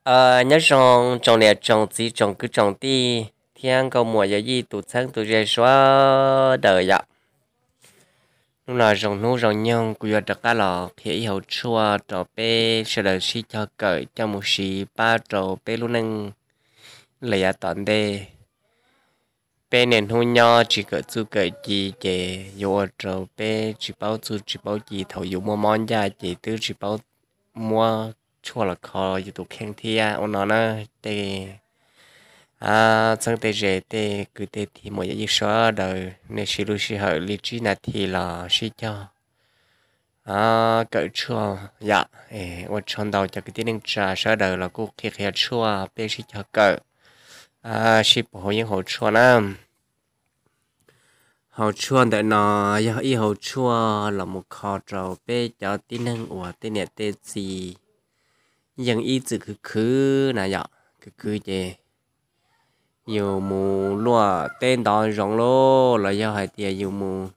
Nyob zoo tsoom niam tsoom txiv tsoom kwv tsoom tij thiab nkauj muam yawm yij tus txheeb tus ze sawv daws yom. Hnub no zoo hnub zoo nyoog kuv yuav rov qab los qhia ib hauv tshuaj rau peb sawv daws sib cog kawm coj mus siv pab rau peb lub neej los yav tom ntej. Peb niaj hnub nyob tsis kawm txuj kawm ci ces yuav ua rau peb tsis paub txuj tsis paub ci, thaum yus muaj mob ncaj ces twb tsis paub muab tshuaj los kho yus tus kheej thiab. Ua no na, tej txheeb tej ze tej kwv tej tij muam yawm yij sawv daws nej siv lub sij hawm li tsib nas this los sib cog kawm tshuaj yom. Ua tsaug ntau cov kwv tij neej tsa sawv daws los kuj qhia qhia tshuaj peb sib cog kawm, sib pauv hauv yeeb hauv tshuaj na. Hauv tshuaj ntawm no yog ib hauv tshuaj los mus kho rau peb cov tib neeg uas tej niam tej txiv yeej ib txwm khwv khwv na yom. Khwv khwv ces yus mus luaj teb ntov zoov los los yog hais tias yus mus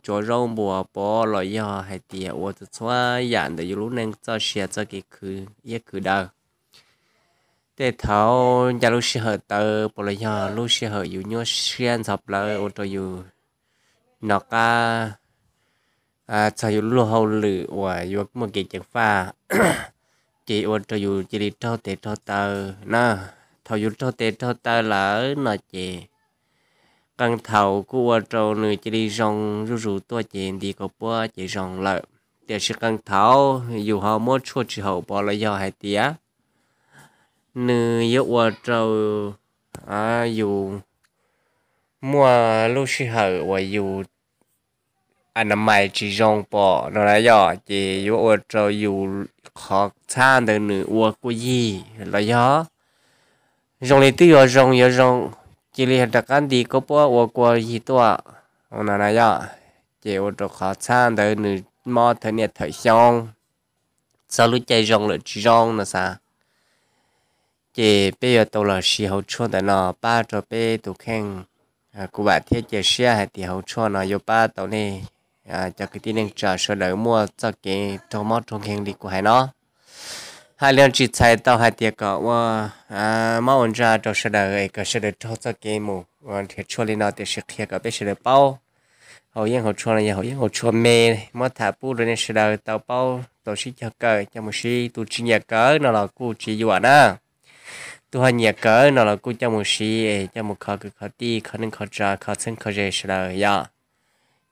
tsuav zaub npua pov los yog hais tias ua txhua txhua yam ntawm yus lub neej txoj sia txoj kev khwv iab khwv daw. Tej thaum ncaj lub sij hawm tawv pov los yog lub sij hawm yus nyuaj siab ntxhov plawv ua rau yus nov qab txog yus lub luag hauj lwm uas yuav muaj kev ceev faj, ces ua rau yus cia li raug tes raug taw na. Thaum yus raug tes raug taw lawm no ces qee thaum kuj ua rau nws cia li zoo zuj zus tuaj ces nti kaus puab ces zoo lawm. Tiam sis qee thaum yus ho muab tshuaj tsis haum pov los yog hais tias nws yuav ua rau yus muaj lub sij hawm uas yus a na mais tsis zoo pom no na yom, ces yuav ua rau yus qhov txhab ntawd nws ua kua yig los yog zoo li twb yuav zoo yuav zoo, cia li rov qab nti kaus puab ua kua yig tuaj no na yom. Ces ua rau qhov txhab ntawd nws mob thawm niaj thawm xyoo, txog lub caij zoo lawm tsis zoo no xav. Ces peb yuav tau los siv hauv tshuaj ntawm no pab rau peb tus kheej. Kuv vam thiab cia siab hais tias hauv tshuaj no yuav pab tau nej cov kwv tij neej tsa sawv daws muaj txoj kev raug mob raug nkeeg li kuv hais no. Hais li no tsis txhais tau hais tias kom ua mob ua ntsa rau sawv daws es kom sawv daws raug txoj kev mus ua nrhiav tshuaj li no, tiam sis qhia kom peb sawv daws paub hauv yeeb hauv tshuaj no yog hauv yeeb hauv tshuaj me, muab tham pub rau nej sawv daws tau paub tau sib cog kawm coj mus siv. Tus tsis nyiam kawm no los kuj tsis yuam na, tus ho nyiam kawm no los kuj coj mus siv es coj mus kho kwv kho tij kho neej kho tsav kho txheeb kho ze sawv daws yom.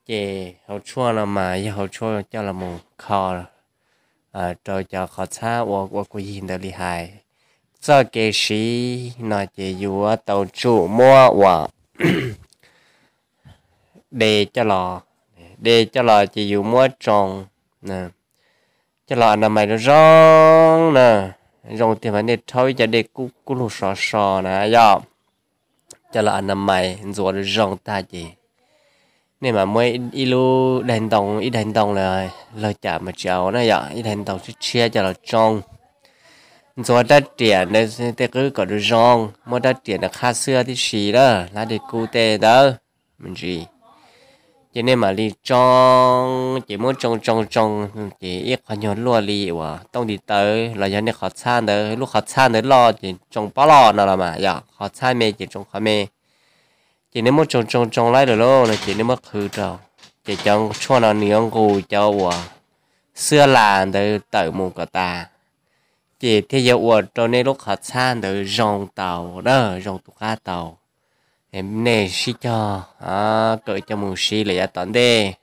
Ces hauv tshuaj no mas yog hauv tshuaj coj los mus kho rau cov qhov txhab ua ua kua yig ntawd li hais. Txoj kev siv no ces yuav tau tsum muab ua de coj los, de coj los ces yus muab tsoo coj los a na mais zoo zoo na, zoo tiag mas nej rhaub ib co dej kub kub lug sov so na yom, coj los a na mais ntxuav zoo zoo tag ces nej mam muab ib lub daim ntoo, ib daim ntoo lawm lawg cam mas tsis au na yom, ib daim ntoo tshiab tshiab coj los tsoo, ntxuav rab riam ntawd tej qwb kom zoo zoo, muab rab riam ntawd qhab xwb tib si lawm hlab dej kub tej ntawd me ntsis. Ces nej mam li tsoo, ces muab tsoo tsoo tsoo, ces ib qho nyuag luaj li uas tooj ntiv taw los yog nej qhov txhab ntawd, lub qhov txhab ntawd loj ces tsoo pob loj no los mas yog qhov txhab me ces tsoo qhov me. Ces nej muab tsoo tsoo tsoo laib lawm lauj no ces nej muab qhwv rau, ces cov tshuaj no nws yuav nqus cov uas xwb las ntawd tawm mus kom tas, ces thiaj yuav ua rau nej lub qhov txhab ntawd zoo tau na, zoo tus qab tau. Nej sib cog kawm coj mus siv lawm yav tom ntej,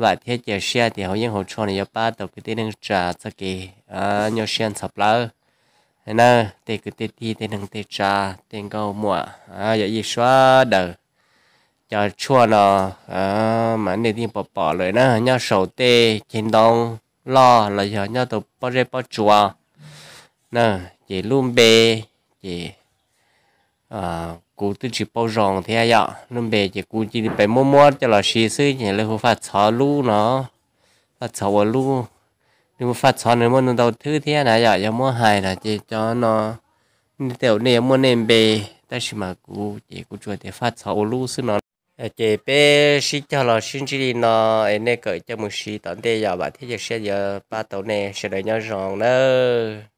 vam thiab cia siab tias hauv yeeb hauv tshuaj no yuav pab tau kwv tij neej tsa txoj kev nyuaj siab ntxhov plawv na. Tej kwv tej tij tej neeg tej tsav tej nkauj muam yog ib suab daws, cov tshuaj no mas nej yeej pom pom lawm na, nyob saum tej ceg ntoo loj los yog nyob tau pob zeb pob tsuas na. Ces lub npe ces kuv twb tsis paub zoo thiab yom, lub npe ces kuv cia li pem muab muab coj los siv xwb ces lawv hu faj txhov lub no, faj txhov ua lub, faj txhov nws muaj ntau ntau thwb thiab na yom, yog muab hais no ces cov no tej zaum nej yuav muaj nej npe, tab sis mas kuv ces kuv tsuas tias faj txhov ua lub xwb no. Ces peb sib cog los sib ntsib li no, es nej kawm coj mus siv tom ntej yom, vam thiab cia siab yuav pab tau nej, sawv daws nyob zoo nawb.